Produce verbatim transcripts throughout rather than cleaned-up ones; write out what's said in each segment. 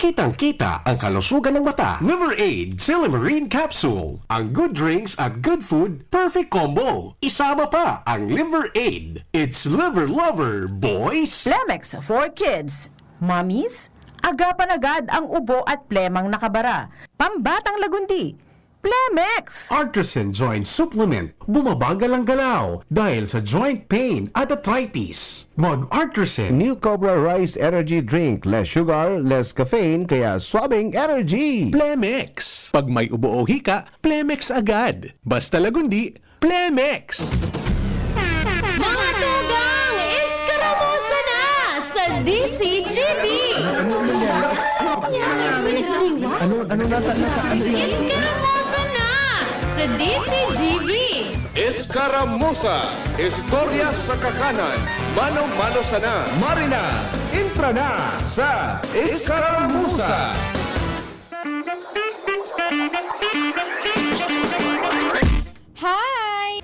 Kitang-kita ang kalusugan ng mata. Liver Aid, Silymarin Capsule. Ang good drinks at good food, perfect combo. Isama pa ang Liver Aid. It's Liver Lover, boys! Plemex for Kids. Mommies, agapan agad ang ubo at plemang nakabara. Pambatang lagundi, Plemex! Artisan Joint Supplement, bumabagal ang galaw dahil sa joint pain at arthritis. Mag-Artisan. New Cobra Rice Energy Drink, less sugar, less caffeine, kaya swabing energy. Plemex. Pag may ubo o hika, Plemex agad. Basta lagundi, Plemex. Mga tugang, eskaramusa na sa D C G B! Ano, ano nata, nata, ano yan? Eskaramusa na sa D C G B! Eskaramusa, istorya sa kakanan, mano-mano sana. Marina, entra na sa Eskaramusa! Hi!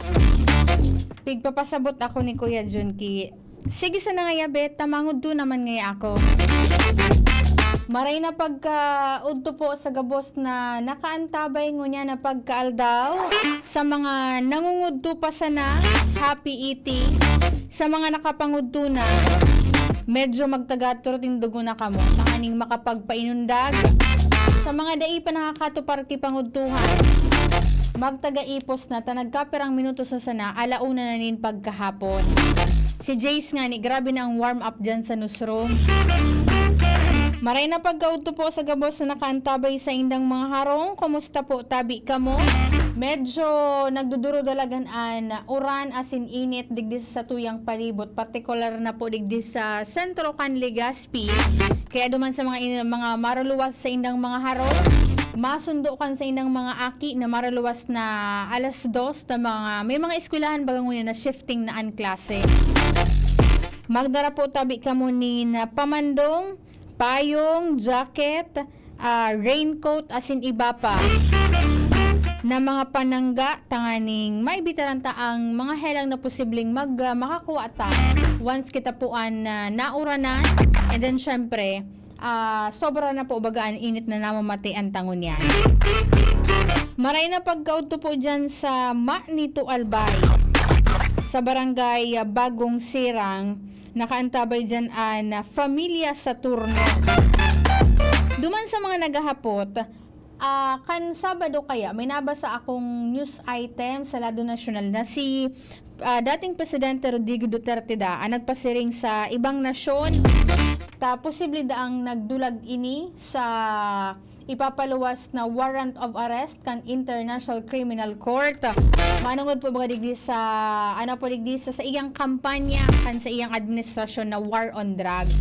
Pigpapasabot ako ni Kuya Junki. Sige sana ngaya, bet, ta mangudto naman ngaya ako. Maray na pagkaudto po sa gabos na nakaantabay ngunyan na pagkaaldaw. Sa mga nangungudto pa sana, happy eating. Sa mga nakapangudto na, medyo magtaga-turot nin dugo na kamo, tanganing makapagpainundag. Sa mga dai pa nakakatupar ki pangudtuhan, magtaga-ipos na ta nagkapirang minutos na sana, ala una na nin pagkahapon. Si Jace ngani, grabe na ang warm up dyan sa newsroom. Maray na pagkaudto po sa gabos na nakaantabay sa indang mga harong. Kumusta po, tabi kamo? Medyo nagduduro dalagan an uran asin init digdi sa satuyang palibot, partikular na po digdi sa sentro kan Legazpi. Kaya duman sa mga in-, mga maruluwas sa indang mga harong, masundo kan sa indang mga aki na maruluwas na alas dos na mga, may mga eskwelahan baga ngunyan na shifting na an klase. Magdara po tabi kamo nin pamandong, payong, jacket, ah, raincoat, asin iba pa na mga panangga tanganing maibitaran ta ang mga helang na posibleng mag-, ah, makakuha ta once kita po an, ah, nauranan. And then, syempre, ah, sobra na po baga an init na namamati an tangon yan. Maray na pagkaudto po dyan sa Manito Albay, sa barangay, ah, Bagong Sirang, nakaantabay dyan an Familia Saturno. Duman sa mga naghahapot, ah, kan Sabado kaya, may nabasa akong news item sa lado nasyonal na si, ah, dating Presidente Rodrigo Duterte da ang nagpasiring sa ibang nasyon ta posible daang nagdulag ini sa ipapaluwas na warrant of arrest kan International Criminal Court. Manungod po baga digdi sa, ano po digdi sa, sa iyang kampanya kan sa iyang administrasyon na war on drugs.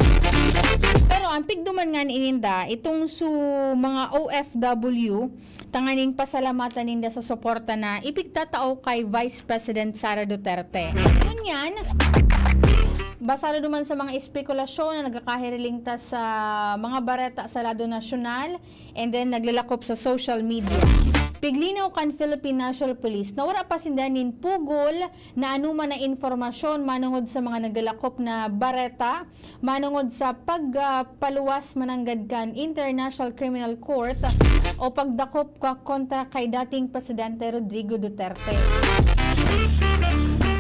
Pero ang pigduman nga ni ininda, itong su mga O F W, tanganing pasalamatan ninda sa suporta na ipigtatao kay Vice President Sara Duterte. Ngunyan, basado duman sa mga espekulasyon na nagkakahiriling ta sa mga bareta sa lado nasyonal, and then naglalakop sa social media. Piglinaw kan Philippine National Police na wala pa sinda nin pugol na anoman na impormasyon manungod sa mga naglalakop na bareta, manungod sa pag, ah, paluwas mananggad kan International Criminal Court o pagdakop ka kontra kay dating Presidente Rodrigo Duterte.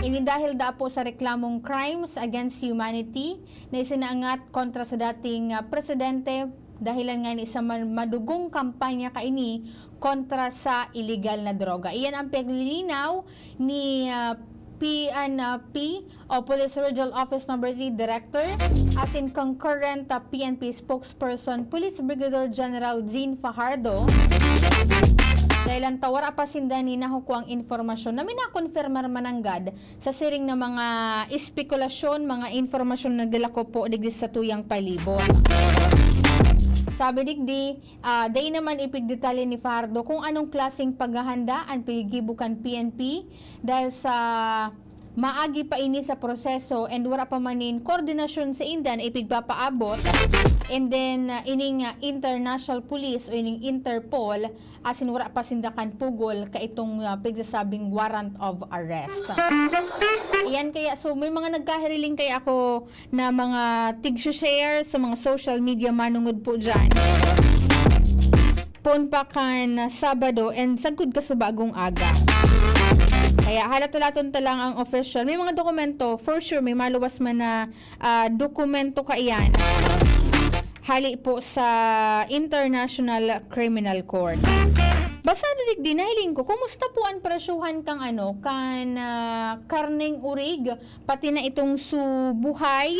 Ini dahil da po sa reklamong crimes against humanity na isinaangat kontra sa dating, ah, presidente, dahilan nga ni sa man-, madugong kampanya kaini kontra sa iligal na droga. Iyan ang pinaglilinaw ni, ah, P N P o Police Regional Office Number Three Director, asin concurrent, ah, P N P Spokesperson, Police Brigadier General Jean Fajardo. Dahilan ta wara pa sinda ni nakukuang impormasyon na minakonfirmar mananggad sa siring na mga espekulasyon, mga impormasyon na naglalakop po digdi sa tuyang palibot. Sabi digdi, ah, dai naman ipigdetalye ni Fajardo kung anong klaseng paghahanda an piggigibo kan P N P dahil sa maagi pa ini sa proseso and wara pa man nin koordinasyon sa inda na ipigpapaabot. And then, ah, ining, ah, international police o ining Interpol, asin wara pa sinda kan pugol kaitong, ah, pigsasabing warrant of arrest. Iyan kaya, so, may mga nagkahiriling kaya ako na mga tig-share sa mga social media manungod po dyan. Poon pa kan Sabado and sagkod ka sa bagong aga. Kaya halat-halaton ta lang ang official. May mga dokumento, for sure, may maluwas man na, ah, dokumento kaiyan. Hali po sa International Criminal Court. Basta na digdi, nahiling ko, kumusta po ang presyohan kang ano, kan, ah, karneng urig, pati na itong su buhay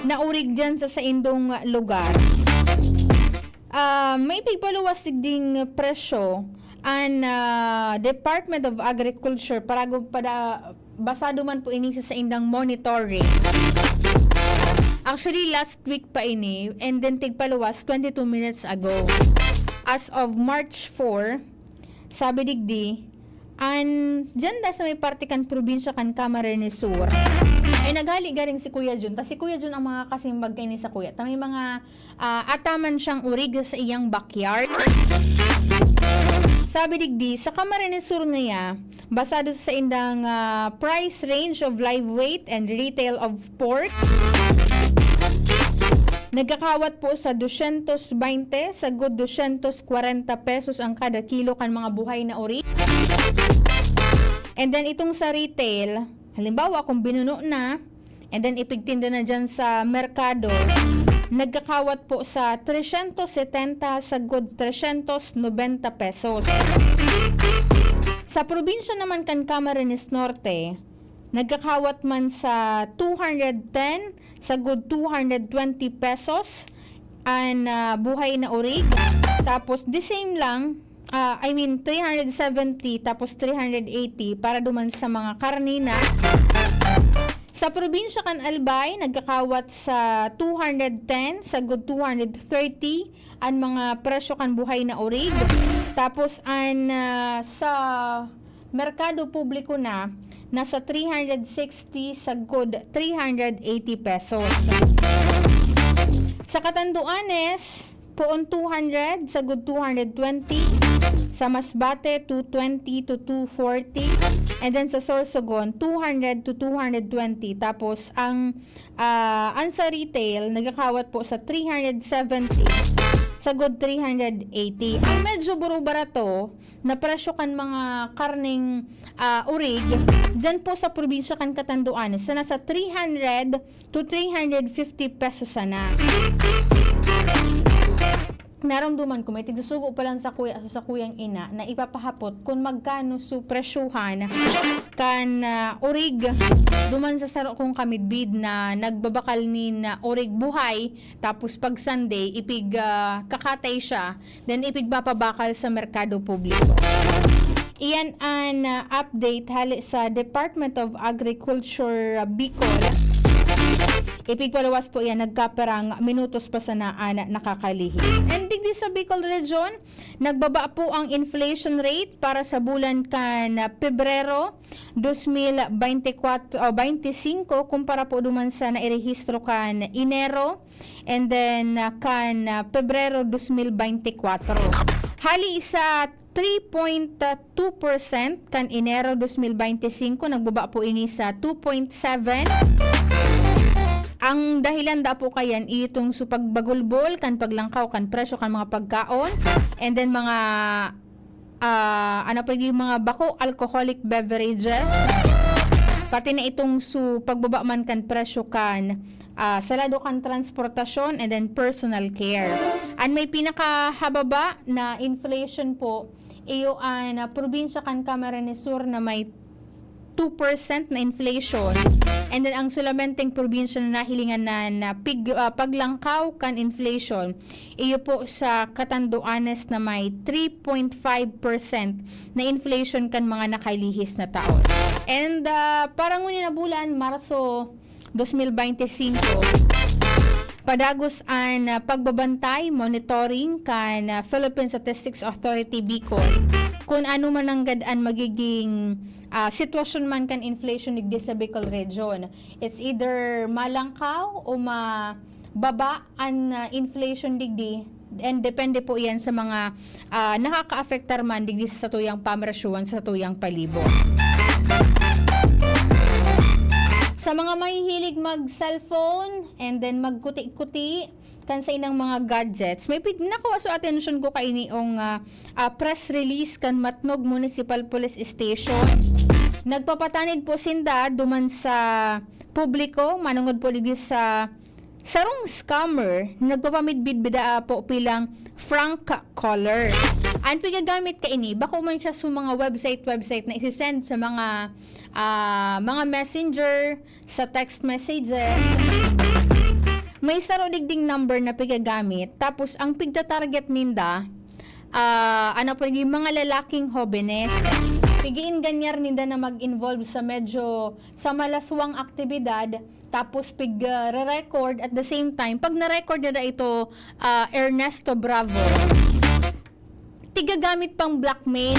na urig dyan sa saindong lugar? Ah, may pigpaluwas digding presyo an, ah, Department of Agriculture, parago pada, basado man po ini sa saindang monitoring. Actually, last week pa ini, and then tigpaluwas twenty-two minutes ago. As of March four, sabi digdi, an, dyan da sa may parte kan probinsya kan Camarines Sur, ay naghali garing si Kuya Jun. Ta si Kuya Jun ang makakasimbag kaini sa kuya. Ta may mga, ah, ataman siyang urig sa iyang backyard. Sabi digdi, sa Camarines Sur ngaya, basado sa indang, ah, price range of live weight and retail of pork, nagkakawat po sa dosyentos baynte sagod dosyentos kwarenta pesos ang kada kilo kan mga buhay na urig. And then itong sa retail, halimbawa kung binuno na, and then ipigtinda na dyan sa merkado, nagkakawat po sa tresyentos setenta sagod tresyentos nobenta pesos. Sa probinsya naman kan Camarines Norte, nagkakawat man sa two hundred ten sagod two hundred twenty pesos an, ah, buhay na urig. Tapos the same lang, ah, I mean, three hundred seventy tapos three hundred eighty para duman sa mga karne na. Sa probinsya kan Albay, nagkakawat sa two hundred ten sagod two hundred thirty an mga presyo kan buhay na urig. Tapos an, ah, sa merkado publiko na, nasa three hundred sixty sagod three hundred eighty pesos. Sa Catanduanes, poon two hundred sagod two hundred twenty, sa Masbate two twenty to two forty, and then sa Sorsogon two hundred to two hundred twenty. Tapos ang, ah, ang sa retail nagkakawat po sa three hundred seventy sagod three hundred eighty. Ang medyo buro-barato na presyo kan mga karneng, ah, urig, dyan po sa probinsya kan Catanduanes, sa nasa three hundred to three hundred fifty pesos sana. Naramdaman ko, may tigsusugo pa lang sa kuya, sa kuyang ina na ipapahapot kung magkano su presyuhan kan, ah, urig duman sa saro kong kamidbid na nagbabakal nin, ah, urig buhay, tapos pag Sunday, ipig, ah, kakatay siya, then ipigpapabakal sa merkado publiko. Iyan an, ah, update hali sa Department of Agriculture, ah, Bicol. Ipigpaluwas po iyan, nagkaperang minutos pa sana an nakakalihis. And digdi sa Bicol Region, nagbaba po ang inflation rate para sa bulan kan, ah, Pebrero dos mil beintikwatro, o, beintisinko, kumpara po duman sa nairehistro kan Enero, and then, ah, kan, ah, Pebrero dos mil beintikwatro. Hali sa three point two percent kan Enero dos mil beintisinko, nagbaba po ini sa two point seven. Ang dahilan da po kayan, itong su pagbagulbol kan paglangkaw kan presyo kan mga pagkaon, and then mga, ah, ano pa yung mga bako alcoholic beverages, pati na itong su pagbaba man kan presyo kan, ah, salado kan transportasyon and then personal care. An may pinakahababa na inflation po, iyo an, ah, probinsya kan Camarines Sur na may two percent na inflation. And then, ang sulamenteng probinsya na nahilingan na, na pig-, ah, paglangkaw kan inflation, iyo po sa Catanduanes na may three point five percent na inflation kan mga nakailihis na taon. And, ah, para ngunyan na bulan, Marso dos mil beintisinko, padagos an, ah, pagbabantay, monitoring kan, ah, Philippine Statistics Authority, Bicol, kun ano man nanggad an magiging, ah, sitwasyon man kan inflation digdi sa Bicol Region. It's either malangkaw o mababa an, ah, inflation digdi, and depende po iyan sa mga, ah, nakakaapektar man digdi sa satuyang pamrasyuan, sa satuyang palibot. Sa mga mahihilig mag-cellphone and then magkuti-kuti kan saindang mga gadgets, may pig-, nakuha sa atensyon ko kaini ang, ah, ah, press release kan Matnog Municipal Police Station. Nagpapatanid po sinda duman sa publiko, manungod po digdi sa sarong scammer na nagpapamidbid bida po bilang prank caller. Ang pigagamit kaini, bako man siya sa mga website-website na isi-send sa mga, ah, mga messenger, sa text messages. May saro digding number na pigagamit, tapos ang pigta-target ninda, ah, ano po, yung mga lalaking hobenes. Pig-iinganyar ninda na mag-involve sa medyo sa malaswang aktibidad, tapos pig, ah, re-record at the same time. Pag na-record na ito, ah, Ernesto Bravo, tigagamit pang blackmail.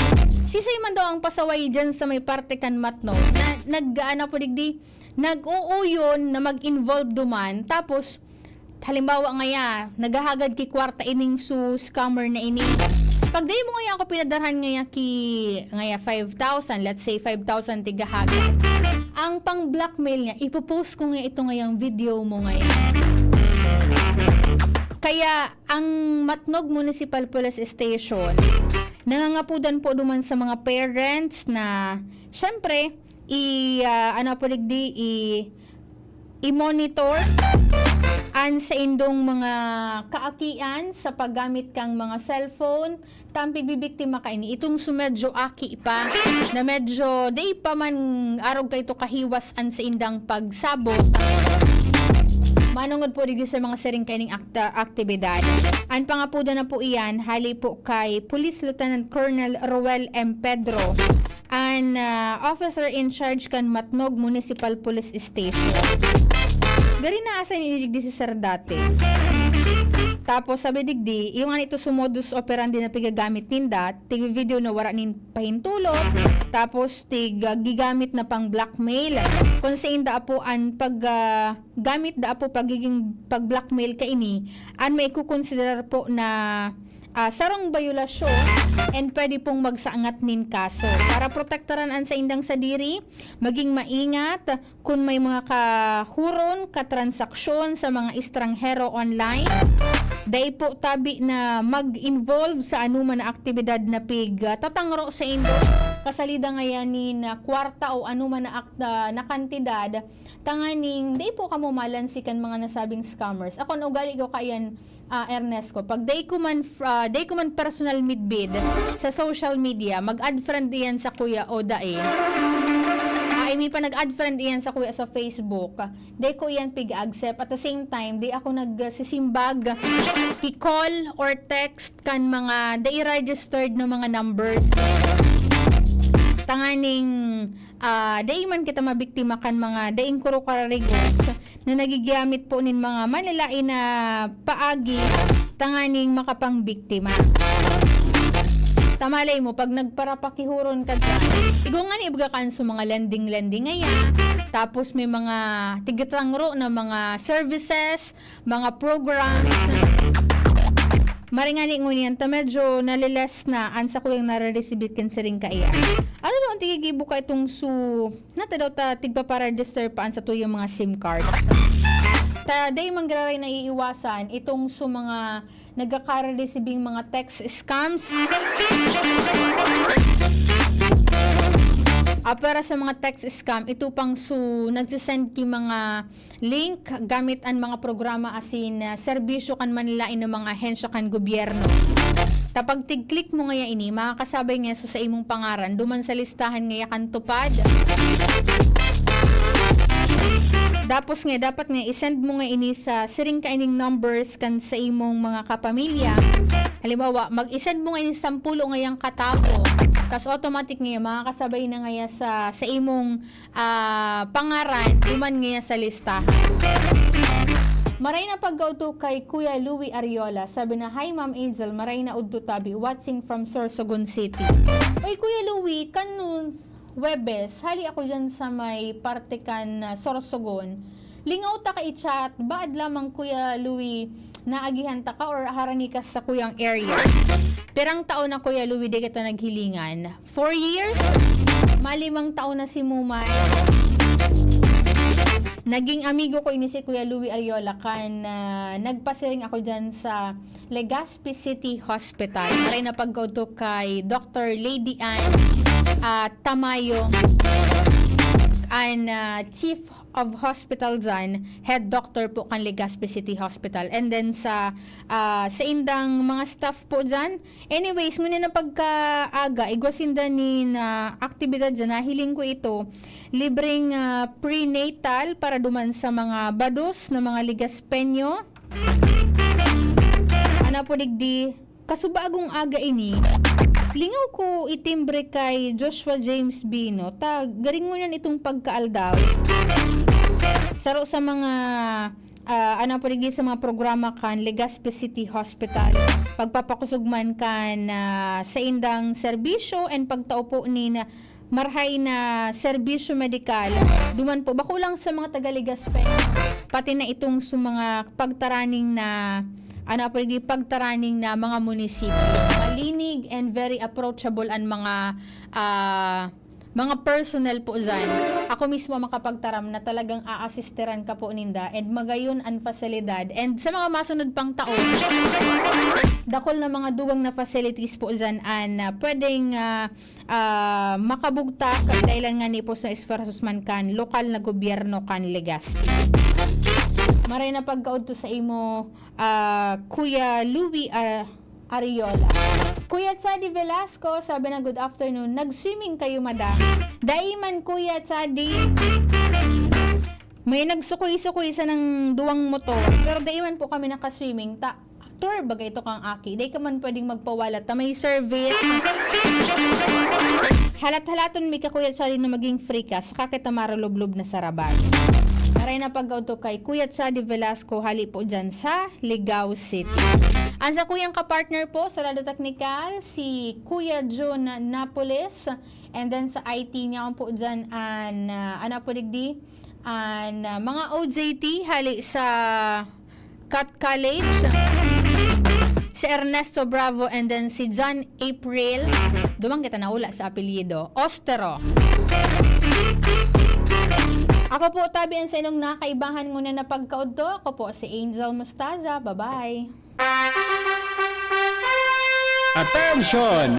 Sisay man daw ang pasaway dyan sa may parte kan Matnog na nag-, ano po digdi, nag-uuyon na mag-involve duman. Tapos, halimbawa ngaya, naghahagad ki kwarta ining su scammer na ini. Pag dai mo ngaya ako pinadarhan ngaya ki, ngaya five thousand, let's say five thousand tighahagad. Ang pang-blackmail niya, ipo-post ko ngaya ito ngayang video mo ngaya. Kaya ang Matnog Municipal Police Station, nangangapudan po duman sa mga parents na, syempre, i, ah, ano po digdi, i, i-monitor an saindong mga kaakian sa paggamit kang mga cellphone, ta an pigbibiktima kaini, itong su medyo aki pa, na medyo dai pa man arog kaito kahiwas an saindang pagsabot. Manungod po digdi sa mga siring kaining akta-, aktibidad. An pangapodan na po iyan, hali po kay Police Lieutenant Colonel Roel M. Pedro, an, ah, officer in charge kan Matnog Municipal Police Station. Gari na asa ni digdi si Sir dati. Tapos sabi digdi, yung ano ito su modus operandi na pigagamit ninda, tig-video na wara nin pahintulot, tapos tig, ah, gigamit na pang blackmail. Kung sa inda po an pag, ah, gamit da po pagiging pag-blackmail kaini, an maikukonsiderar po na, ah, sarong bayolasyon and pwede pong magsaangat nin kaso. Para protektaran an saindang sadiri, maging maingat kun may mga kahuron, katransaksyon sa mga estranghero online. Dai po tabi na mag-involve sa anuman na aktibidad na pig, ah, tatangro sa indo. Kasalida ngayan nin kwarta o anuman na akt-, ah, na kantidad, tanganing dai po kamo malansi kan mga nasabing scammers. Ako, an ugali ko kaiyan, ah, Ernesto, pag dai ko man fr-, ah, dai ko man personal midbid sa social media, mag-add friend iyan sa kuya o dai. Ah, I mean, pa nag-add friend iyan sa kuya sa Facebook, dai ko iyan pig-accept. At the same time, dai ako nagsisimbag i-call or text kan mga dai registered na mga numbers. Tanganing, ah, dai man kita mabiktima kan mga daing kurukararigos na nagigamit po nin mga malalain na paagi tanganing makapangbiktima. Ta malay mo, pag nagparapakihuron ka dyan, igo nga ni ibaga kan sa mga lending-lending ngaya, tapos may mga tigatangro na mga services, mga programs. Maring ani ngunyan ta medyo naliles na an sakuyang nare-receive kan siring kaiyan. Ano daw an tigigibo ka itong su-, nata daw ta tigpapa-register pa an satuyang mga SIM card? Ta dai man giraray naiiwasan itong su mga nagkaka-receiving mga text scams. Ah, para sa mga text scam, ito pang su nagsisend ki mga link gamit an mga programa asin, ah, serbisyo kan manlain na mga ahensya kan gobyerno. Ta pag tig-click mo ngaya ini, makakasabay ngaya sa, sa imong pangaran, duman sa listahan ngaya kan TUPAD. Tapos nga, dapat nga i-send mo nga ini sa siring kaining numbers kan sa imong mga kapamilya. Halimbawa, mag-i-send mo nga ini sampulo ngayang katawo. Tas automatic ngaya, makakasabay na ngaya sa, sa imong ah, pangaran, duman ngaya sa listahan. Maray na pagkaudto kay Kuya Louie Ariola. Sabi na, "Hi, Ma'am Angel. Maray na udto tabi. Watching from Sorsogon City." Oy, Kuya Louie, kanun Huwebes, hali ako dyan sa may parte kan, ah, Sorsogon. Lingaw ta ka i-chat, baad lamang, Kuya Louie, naagihan ta ka or harani ka sa kuyang area? Pirang taon na, Kuya Louie, di kita naghilingan? Four years? Malimang taon na si Mumay. Naging amigo ko ini si Kuya Louie Ariola kan, ah, nagpasiring ako dyan sa Legazpi City Hospital. Maray na pagkaudto kay Doctor Lady Ann, ah, Tamayo, an, ah, Chief of Hospital dyan, head doctor po kan Legazpi City Hospital. And then sa, ah, sa indang mga staff po dyan, anyways, ngunyan na pagkaaga, igwa sinda nin aktibidad dyan, nahiling ko ito, libreng, ah, prenatal para duman sa mga bados na mga Legaspeño. Ana po digdi, kasubagong aga ini, lingaw ko itimbre kay Joshua James Bino, ta garingon yan itong pagkaaldaw. Saro sa mga, ah, ano po digdi sa mga programa kan Legazpi City Hospital, pagpapakosog man kan, ah, saindang serbisyo and pagtao po nin marahay na serbisyo medikal. Duman po, bako lang sa mga taga Legazpi, pati na itong sa mga pagtaraning na, ano po, di pagtaraning na mga munisipyo. Malinig and very approachable an mga, ah, mga personnel po dyan. Ako mismo makapagtaram na talagang aasisteran ka po ninda and magayon an fasilidad. And sa mga masunod pang taon, dakol na mga dugang na facilities po dyan an, ah, pwedeng, ah, ah, makabugtak dahilan nga ni po sa esfuerzos man kan lokal na gobyerno kan Legazpi. Maray na pagkaudto sa imo, ah, Kuya Louie, ah, Ariola. Kuya Chadi Velasco, sabi na, "Good afternoon. Nag-swimming kayo, madam?" Dai man, Kuya Chadi. May nagsukoy-sukoy sa nang duwang motor, pero dai man po kami naka-swimming. Ta, tour baga ito kang aki. Dai ka man pwedeng magpawalat ta may service. Halat-halaton mi ka, Kuya Chadi, na maging free ka, saka kita marulublob na sa Rabat. Maray na pagkaudto kay Kuya Chadi Velasco, hali po dyan sa Ligao City. Ang sa kuyang kapartner po sa Lado Teknikal, si Kuya Jun Napoles. And then sa I T niya po dyan, an, ah, ano po digdi? An, ah, mga O J T, hali sa Cat College, si Ernesto Bravo, and then si John April. Duman kita naula sa apelyido. Ostero. Ako po, tabi an sa inong nakaibahan ngunyan na pagkaudto. Ako po si Angel Mostaza. Bye-bye. Attention!